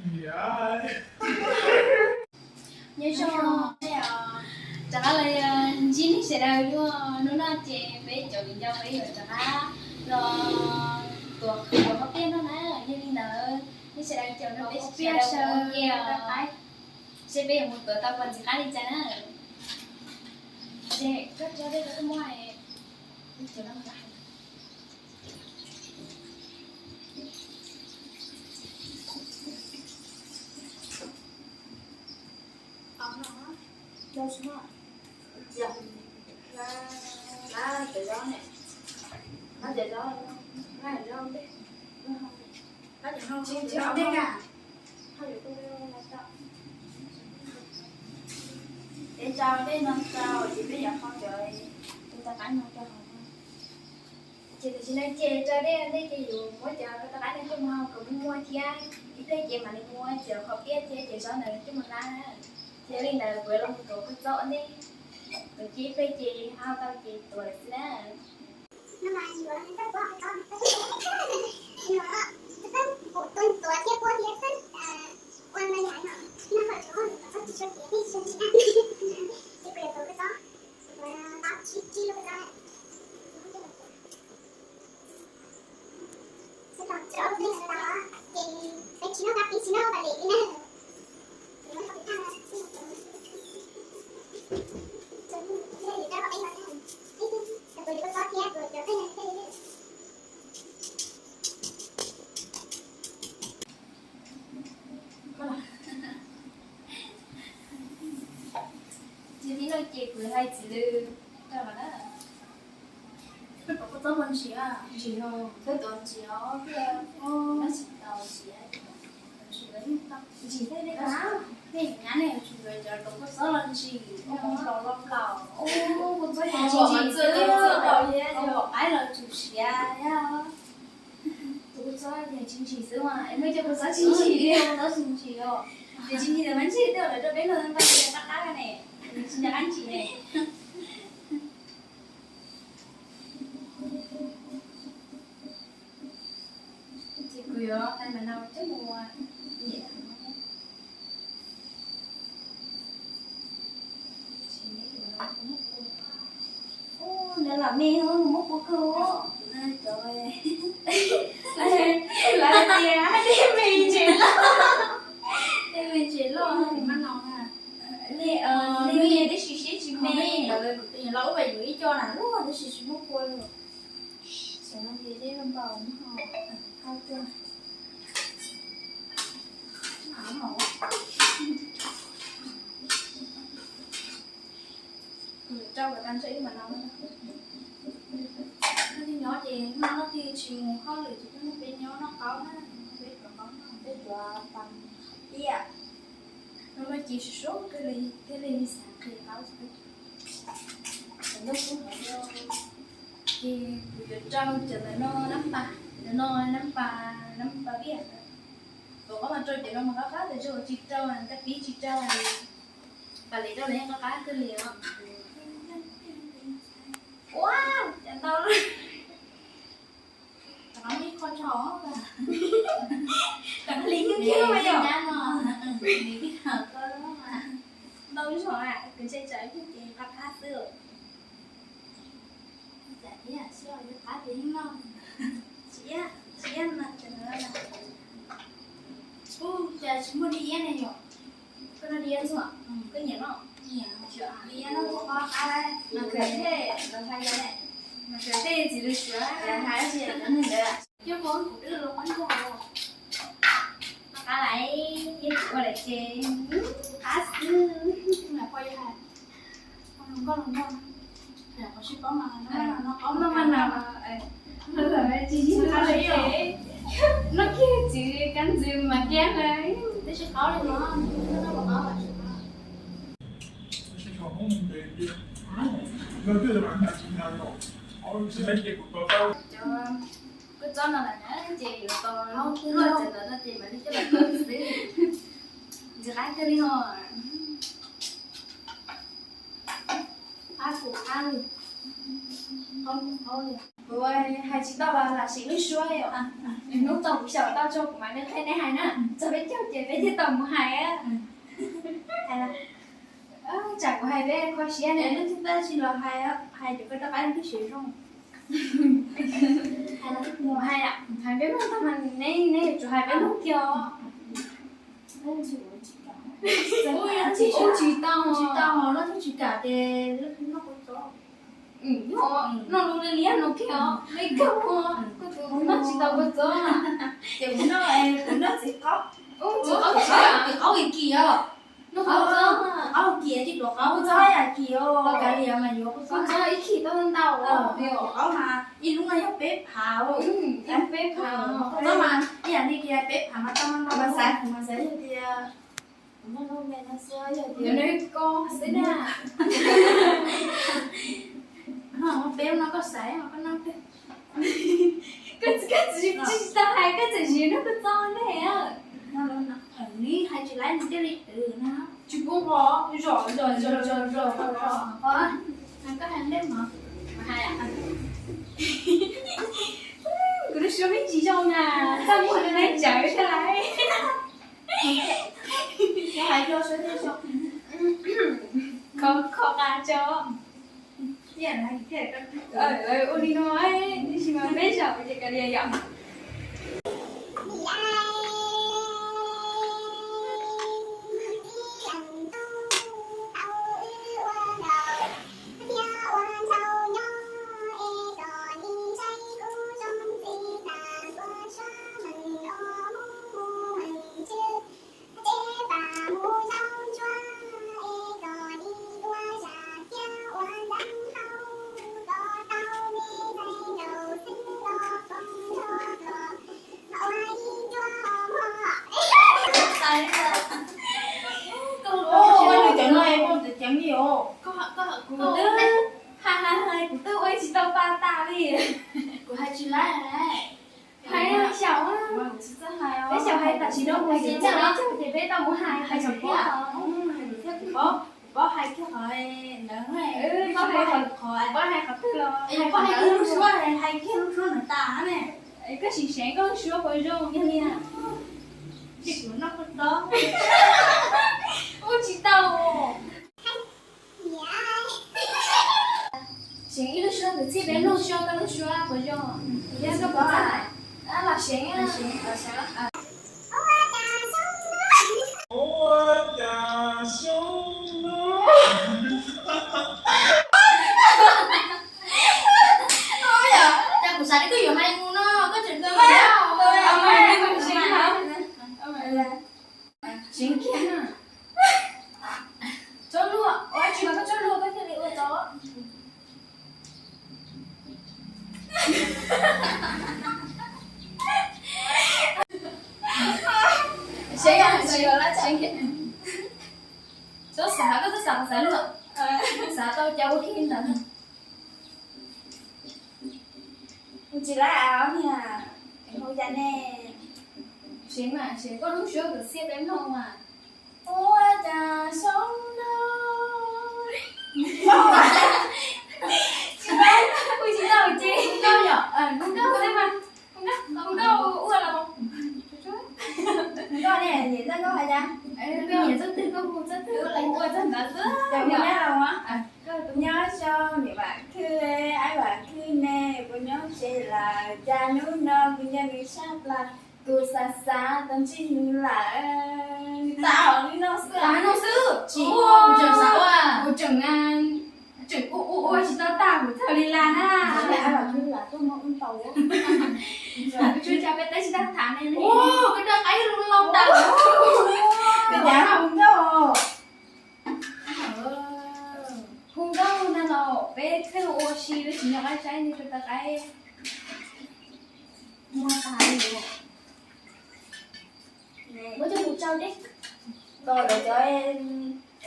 Nyob zoo, rov qab los ntsib nej sawv daws dua. Hnub no ces peb cov viv ncaus peb yuav rov qab los tuav qhwv tuav qhov tiaj no na. Yog li ntawd nej sawv daws caum no peb sib pab saib seb peb yuav mus tuav tau puas ntxim qab li cas na. Ces koj tso dej rau koj muab. Peb tso dej no rau ces peb yuav qhau cov tus tau qaib no rau hauv. Ces tam sim no ces tso dej, dej ces yuav muab cov tau qaib no coj mus hau kom muag muag thiab, ib pliag ces mam li muab cov qhov piaj thiab cov zaub ntawd coj mus hlab na. Ces li ntawd kuv yuav los mus tuav kua txob ua ntej, tuav ces ib pliag ces hau tau ces tuav lawm xwb na. Ces li no ces kuv hais txiv lws rau lawm na. Koj tuav kua txob puas ntsim? Ntsim os, koj tuav ntsim os, koj tsis tau ntsim, ntsim los yeej tau. Ntsim tej nej, nej nyab nej yuav tsum yuav cov tuav kua txob los ntsim, ua hmoov plaus los plaus. Ua kua txob ntsim ntsim xwb, ua qaib los tsum siav thiab. Tus kua txob ces tsis ntsim xwb mas, es muaj cov kua txob tsis ntsim li, kua txob tsis ntsim os. Ces tsis ntsim los mas ntsim tej lawv rau peb los npaj qab qab ne, tsis nco qab ntsim ne. Ces kuv yuav qe mas no coj mus niam. Ua, nws lam me no nws muab kua kawg. Lawv tias tej me ntses loj, tej me ntses loj no mas no. Nej, nej tib si siab tsis me, lawv kuv tus niam laus ub pais yuav ib co na luaj tab sis tsis muaj kua li. Xyov no ces dej npau muab hau, hau tuaj. Kuv rau kom tag ntshe ib mam no. Nyob ces hnub no tig tsis mus hauj lwm ces peb nyob noj qaub na, peb tuav qaub no, peb tuav pas piaj. Hnub no ces sub sub kawg li thiaj li xav qhia qaub xwb. Ces kuv yuav rau cov ntawm no nab pas, ntawm no nab pas, nab pas piaj. Tuav qaub mas rau cov no mas qab qab, tab sis tsis rau, tab pib tsis rau li. Pas li rau los yeej qab qab kawg li os. Ua, cas ntau. Rov qab muaj ib qho tsho, rov qab li nyuj kiag mas yom. Ntau ib zog, kuv ntshe tsam ib pliag ces qab qab xwb. Cas ib yam xwb, qab ces yeej noj. Tsis iab, tsis iab mas, ub, cas tsis muaj dib iab ne yom? Koj noj dib iab xwb, koj nyiam noj? Nyiam, dib iab noj qab qab. Mas khaws tej, los hais yog ne, mas khaws tej txiv lws suav, hais tsis yog cov neeg ntawd. Coj pov kuv dwb los qab ntuag. Qab laiv, ib tug ua laiv ces qab xwb. Noj mas no, tsis yig no kiag txiv kab ntxwg mas kiag lawm. Twb tsis qaub li no. Koj tsob no lawm na ces yuav tau luaj tsev ntawd no ces mam li coj los kawg xwb. Ntxim qab kawg li no. Qab kuv qab li. Qaub kuv qaub li. Kuv hais tsis tau los lam sim lub suab yom. Hnub tau kuv xyaum tau tso kuv mam li qhia nej hais na. Peb caug ces peb thiaj tau mus hais. Tsam kuv hais peb kho siab ne, lub thib peb tsis los hais, hais cov koj rov qab lub siab zoo. Hais peb mloog tag mas neb, neb yuav tsum hais peb mloog kiag os. Tsis tau, tsis tau, noj tsis kam ces noj kua txob. Noj li liab no kiag os, me kawg, kuv noj tsis tau kua txob. Ces kuv noj, kuv noj txiv qaub, txiv qaub kim os. Noj kua txob, qaub kim ces tuav qaub txob yam kim os, los kav liam mas yuav kua txob ib khim tau ntau. Qaub mas ib lub no yog peb phav, yog peb phav, kua txob mas ib yam li kiag peb phav mas tau ntau mas xav, kuv mas xav yog tias kuv noj lub me no xwb, yog tias nws ko xwb na. Peb lub no koj xav, koj noj. Koj tsis tau hais, koj tseem siv noj kua txob ne. Nws hais tsis laib nws thiaj li twv na. Tsis pub qos, zom zom zom zom zom zom. Koj hais ntej mas. Kuv lub suab me ntsis zoo na, txaj muag na, tsawv sab lawm. Koj hais dua suab thiab zoo. Kho, kho qa tso. Ua li no, tab sis mas peb zaum ces kav liam yom. Ua li cov no es koj txawv ceev li os. Kuv twb hais hais hais kuv twb ua tsis tau pa tas li. Kuv hais tsis laib. Hais xyaum, peb xyaum hais tam sim no mus ces peb caug ces peb tau mus hais hais txog thiab. Kuv paub hais kiag qhov ntawd, paub hais qhov twg los paub hais kiag lub suab, hais kiag lub suab ntawd tas ne. Koj sim seev koj lub suab puas zoo yog li na. Tsis kuv noj koj txob. Ua tsis tau. Seev ib lub suab kwv txhiaj peb mloog seb koj lub suab puas zoo. Yog koj puas txawj hais, los seev, los seev. Cas kuv xav tias koj yuav hais mus no koj tseem tau. Seev kiag na. Txhob luag, ua tsis mas koj txhob luag koj thiaj li ua tau. Seev, seev kiag. Txhob xav, koj txhob xav, xav luag. Xav tau cas ua kiag li ntawd. Tsis laib os niag, hu cas ne? Seev mas seev koj lub suab kwv txhiaj peb mloog mas. Ua cas xyov no. Tsis laib, kuv tsis tau ces hu nkauj yom, hu nkauj xwb mas. Hu nkauj ua los. Nkauj ne, niam txoj nkauj hais cas? Niam txoj twg koj hu txoj twg, kuv ua txoj ntawd xwb. Cas hu nyab los mas. Nyob zoo niam Vam Khwj, aib Vam Khwj ne, kuv nyob tsev lawm, cas hnub no kuv nco nws tshaj plaws, kuv xav xav tau ntsib nws lawm. Tau li no xwb, no xwb. Tsis, kuv tseem xav ua, kuv tseem, tseem ua ua ua tsis tau tag kuv txhawj li las na. Aib Vam Khwj lam tuaj muab ub ntaus. Kuv tsuas cov peb teb tsis tau tham ne. Koj rau qaib loo loo tas. Peb cas hu nkauj. Hu nkauj ntag los peb pheej ua si, peb tsis nco qab saib nws rau taw qaib. Muaj tas li. Muab coj mus tsau deb. Kom lawv cov ua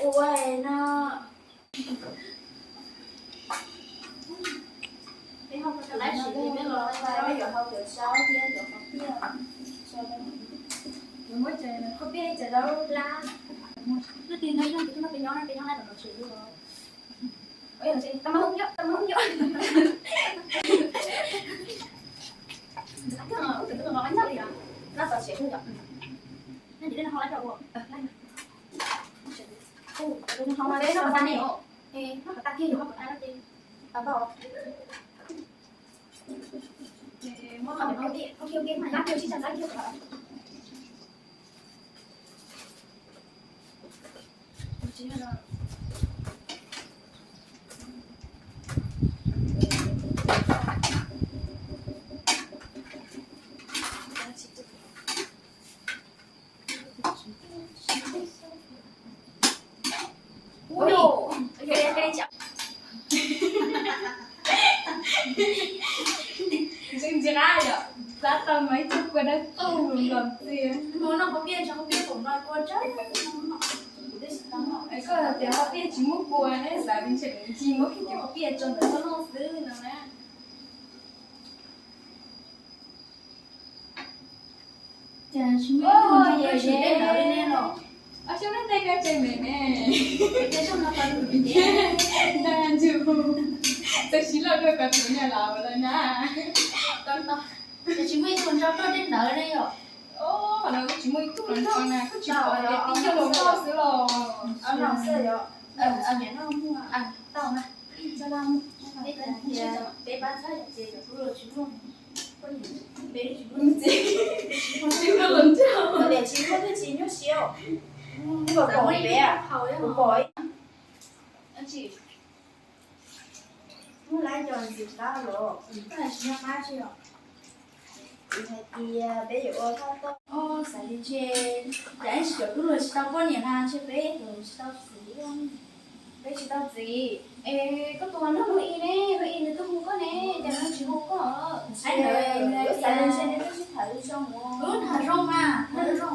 ua no. Peb ho tau laib sim li peb los peb yuav hau cov saub thiab cov qhov piaj. Yuav muab cov qhov piaj cov zaub lab. Leej twg nyob yog tus twg noj peb nyob, peb nyob lab tom los tsev li os. Tau mas hu nyob, tau mas hu nyob. Tus twg los nyob li os, lab tom tsev li os. Ntsia qab yom, tab tom mas ib tug kua dawb paug los ntxiag. Koj tias hauv pia tsis muaj kua ne, xav li ntshe ncig muab kiag cov hauv pia tso ntawd txhob noj xwb no na. Cas tsis muaj ib tug nrog koj tsum tej ntawd li ne los? Ob xyoo nej tej koj tseg me me. Tej xyoo no koj tus me me. Ntag ntsug. Txawm siv loj dua koj tus niam laus lawm na. Koj no, cas tsis muaj ib tug nrog koj tej ntawd ne yom? Qhov no kuj tsis muaj ib tug nrog na, kuj tsis pom tias tib co los noj xwb los. Tau na. Peb pab txhab ces cov tub los tsis muaj. Peb tsis muaj, tsis muaj los nrog. Tias tsis muaj twb tsis nyuaj siab. Kuv pom peb, kuv pom ib, muaj lab cov ntxim qab los, koj hais tsis nco qab tsis yom? Kuv hais tias peb yuav ua thaj toj, xav li ntshe, cas ib tsis cov tub los tsis tau poj niam na, ntshe peb yuav tsis tau txiv. Peb tsis tau txiv. Es koj tus nraug Hlob Ib ne, Hlob Ib nws twb hu koj ne, cas nws tsis hu koj? Xav li ntshe nws twb sib tham zoo. Tham zoo mas, tham zoo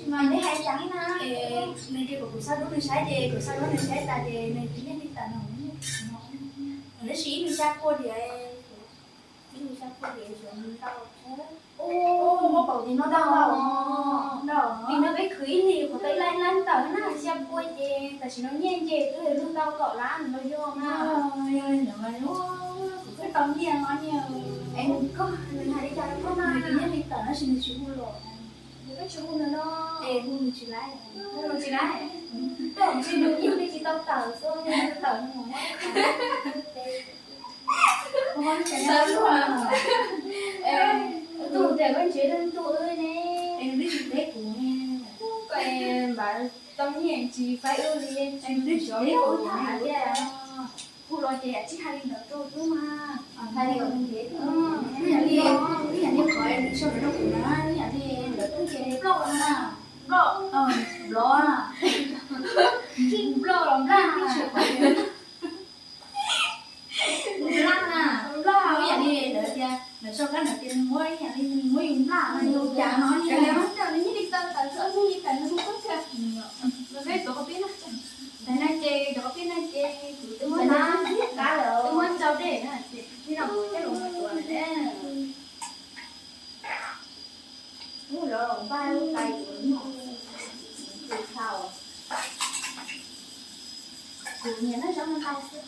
mas nws hais cas li na. Nws tias kom kuv xa rau nws saib ces kuv xa rau nws saib tas ces nws tsis nyiam li tas no. Tab sis ib nus xya pua diam, ib nus xya pua diam xyov nws ntau. Muab paus tim no ntau, ntau. Tim no peb khwv ib hlis qhov tau ib lab ib lab ntawm na, xya pua ces tam sim no nyiaj nce twb lug tau kaum lab los yog na. Yog li ntawd mas kuv twb tau nyiaj no niag. Es koj, nws hais li cas rau koj na? Nws tsis nyiam li tawm tab sis nws tsis hu los. Nws twb tsis hu nws no. Es hu nws tsis laib. Hu nws tsis laib. Koj tsis nws yug li tsis tau tawm xwb, yog tawm nws mus. Ntawd luaj. Tus tias koj ntsib leej tub wb ne. Es nws twb tsis teb kuv ne. Koj npam tau nyiaj tsis faib wb li, tsis teb kuv tham thiab. Kuv los ces yam tsis hais li ntawd rau tub mas. Hais li, ib yam li, ib yam li qhov nws sau ntawv rau kuv na, ib yam li ntawd tub ces nploj na. Nploj, nploj na. Nploj los nplaj na. Nplaj na. Nplaj, ib yam li lawv tias lawv sau kab ntawv tias nws muab, ib yam li nws muab yus nplaj no, yus cas no. Nws nyiam li tau tawm, nws nyiam li tawm nws hu koj tiag. Peb tuav qhov pib na. Ntawm no ces, tuav qhov pib no ces kuv twb muab, twb muab tsau dej na, ces tib no kuv thiaj los tuav lawm ne. Ub, lawv npaj lub tais kuv no, kuv txhaum, kuv nyiam noj zaub no ntau xwb.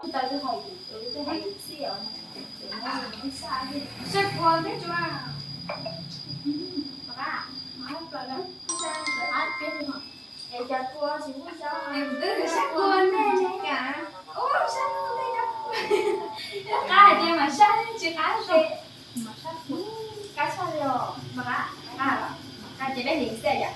Tau tus hais, tus hais txij os. Sab kua thiab tsuas. Mas qab, mas qab plaws na. Sab plaws qab peb tus no. Es cov kua tsis muaj sab. Twb sab kua nej ne. Ub, sab kua nej cov kua. Qab hais tias mas sab tsis qab ces mas sab kua. Qab tshaj li os. Mas qab, qab, qab ces peb hliv xwb yom.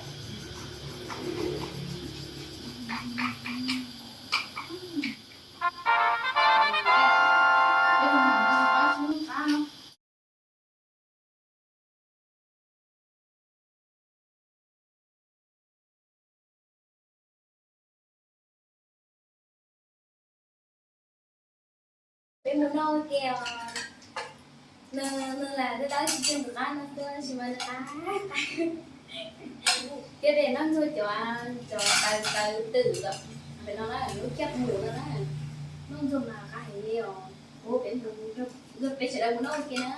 Peb mus noj ua ke os. Nws, nws lam dawb dawb tsis tseg npaum qab no xwb, tab sis mas nws qab qab. Thiab peb noj ntxuag cov, cov taws, taws twm lawm pem no na, lub caj mus no na. Noj ntxuag mas qab heev li os. Ua peb mus, peb sawv daws mus noj ua ke na.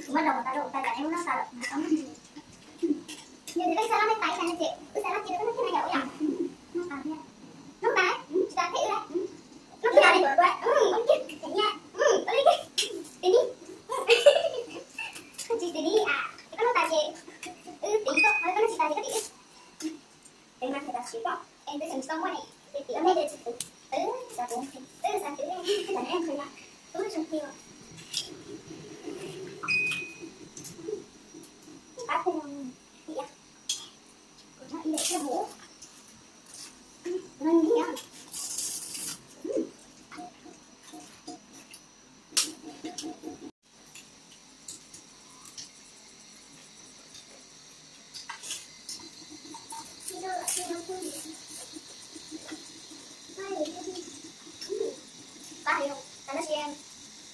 Kuv muab rau kuv tau, rau kuv tau, tsam nej lub noj tau lawm. Yog tias peb xav noj nej tais ib tas no ces wb xav noj cia rau koj noj kiag na yom, ua yom. Noj tas thiab. Noj tas, tsis tas peb wb lawm. Noj kiag na. Tim ni. Tim ni. Koj tsis tim ni a, koj noj tas ces wb tim koj, koj noj tsis tas ces koj tim wb. Tes mas hais tias siv koj es twb tseem tsis tau muaj ne, ces tim ua nej ces tsis twv. Twb xav twv, twb xav twv, twb xav twv, twb tseem twv. Qab pheej no, ib yam, kuv nyob ib yam thiab hauv. Kuv nyob ib yam.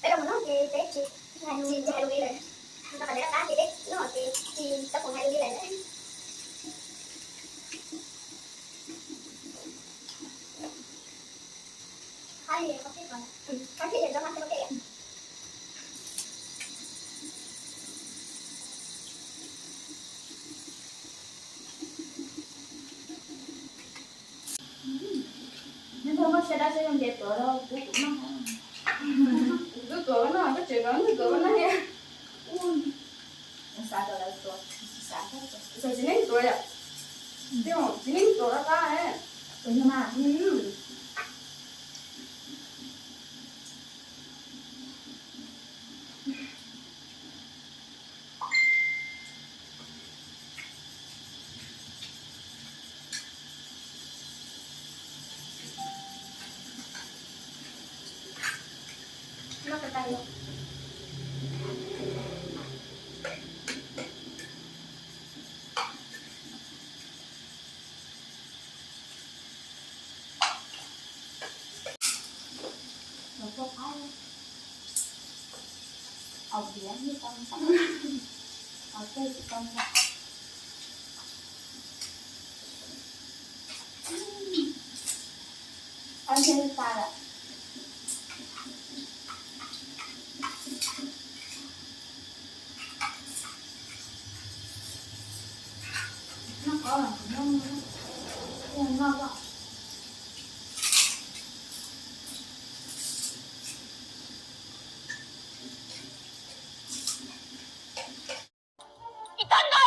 Peb rau mus noj ces peb tsis, tsis hais lus li lawm. Rau qhov tias qab ces peb noj ces tsis tau khoom hais lus li lawm. Qab li qab peb, qab peb yog rau qab peb. Neb muaj sab dab sab zoo ces tuav rau kuv, kuv noj. Kuv twb tuav koj noj, koj tseem rov nug tuav koj noj thiab. Xav kom lawv tuav, xav tsis neeg tuav yom. Tsis neeg tuav rov qab. Tuav yog mas. Aus diav tsis tau ntxhab, aus tej tsis tau ntxhab. Qab ntshe tas lawm. Noj qab los noj, noj los.อีต้นไก่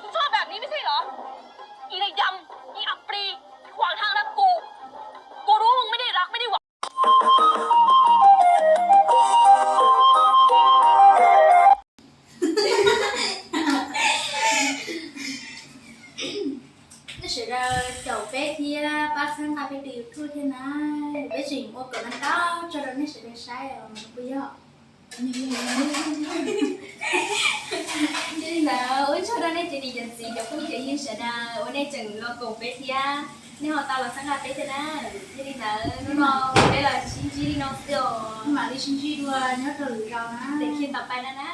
มึงชอบแบบนี้ไม่ใช่เหรอ อีนายดำ อีอับปรี ขวางทางรักกู กูรู้มึงไม่ได้รักไม่ได้หวัง Nej sawv daws caum peb thiab pab txhawb nqa peb tus YouTube thiab na. Peb tseem ua kom ntau ntau tso rau nej sawv daws saib os, puas yog? Yog li ntawd ua tsaug rau nej cov niam cov txiv cov phooj cov ywg sawv daws uas nej tseem los koom peb thiab, nej ho tau los txhawb nqa peb thiab na. Yog li ntawd hnub no peb los sib ntsib li no xwb os. Mam li sib ntsib dua nyob rau lwm zaus na. Tes khi tom pais na na.